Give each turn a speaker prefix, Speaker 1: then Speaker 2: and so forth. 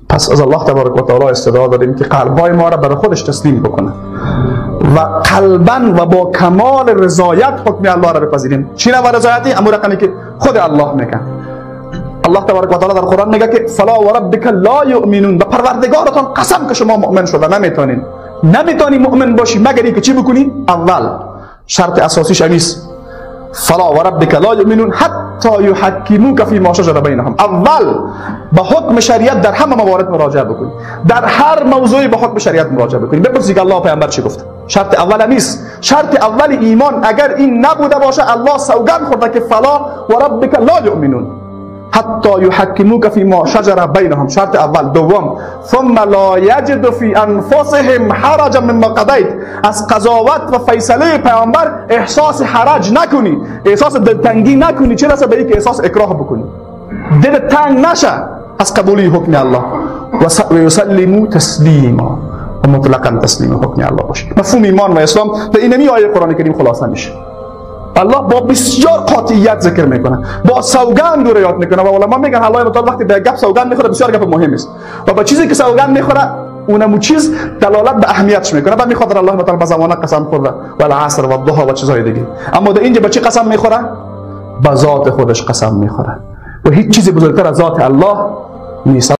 Speaker 1: پس از الله تبارک و تعالی استدعا داریم که قلب‌های ما را برای خودش تسلیم بکنه و قلبا و با کمال رضایت حکم الله را بپذیریم. چی نوع رضایتی؟ امور رقمی که خود الله میگه. الله تبارک و تعالی در قرآن میگه که فلا و ربک لا یؤمنون، به پروردگارتان قسم که شما مؤمن شده نمیتونین، نمیتونی مؤمن باشی مگر اینکه چی بکنی؟ اول شرط اساسیش همیست، فلا و ربک لا یؤمنون حتی یحکموک فی ما شجر بینهم. اول به حکم شریعت در همه موارد مراجعه بکنی، در هر موضوعی به حکم شریعت مراجعه بکنی، بپرسی که الله پیامبر چی گفت. شرط اول همیست، شرط اول ایمان. اگر این نبوده باشه الله سوگند خورده که فلا و ربک لا یؤمنون حتی یحکموک فی ما شجر بینهم. شرط اول. دوم، ثم لا یجد فی انفسهم حرجا مما قضیت، از قضاوت و فیصله پیامبر احساس حرج نکنی، احساس دلتنگی نکنی، چه رسه به اینکه احساس اکراه بکنی، دل تنگ نشه از قبولی حکم الله. و یسلموا تسلیما، و مطلقا تسلیم حکم الله باشه. مفهوم ایمان و اسلام در اینمی آیه قرآن کریم خلاصه میشه. الله با بسیار قاطعیت ذکر میکنه، با سوگند رو یاد میکنه. و علما میگن الله متعال وقتی به گپ سوگند میخوره بسیار گپ مهم است و با چیزی که سوگند میخوره اونمو چیز دلالت به اهمیتش میکنه. بعد میخواد الله متعال به زمانه قسم خورده و العصر و الضحى و چیزهای دیگه، اما در اینجا به چی قسم میخوره؟ به ذات خودش قسم میخوره و هیچ چیزی بزرگتر از ذات الله نیست.